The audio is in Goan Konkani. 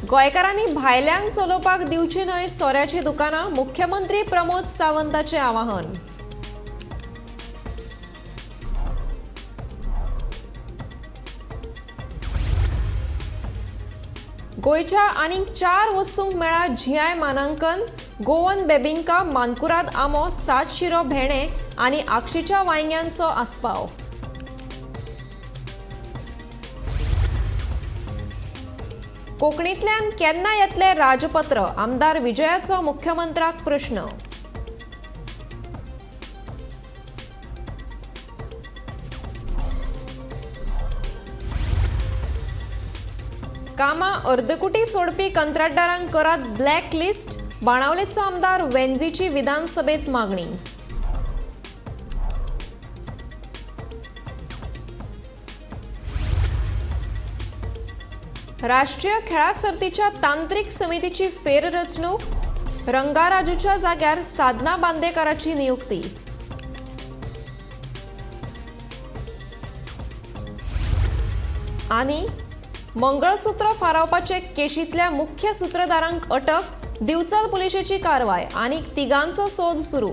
गोंयकारांनी भायल्यांक चलोवपाक दिवची न्हय सोऱ्याची दुकानां, मुख्यमंत्री प्रमोद सावंताचें आवाहन. गोंयच्या आनीक 4 वस्तूंक मेळ्ळा जीआय मानांकन. गोवन बेबिंका, मानकुराद आंबो, 7 शिरो भेणे आनी आगशीच्या वांयग्यांचो आस्पाव. कोंकणींतल्यान केन्ना येतलें राजपत्र? आमदार विजयाचो मुख्यमंत्र्याक प्रश्न. कामां अर्दकुटी सोडपी कंत्राटदारांक करात ब्लॅक लिस्ट, बाणावलेचो आमदार वेंझीची विधानसभेत मागणी. राष्ट्रीय खेळां सर्तीच्या तांत्रिक समितीची फेररचणूक, रंगाराजूच्या जाग्यार साधना बांदेकाराची नियुक्ती. आनी मंगळसूत्र फारावपाचे केशींतल्या मुख्य सूत्रधारांक अटक, दिवचल पुलिशेची कारवाय, आनीक तिगांचो सोद सुरू.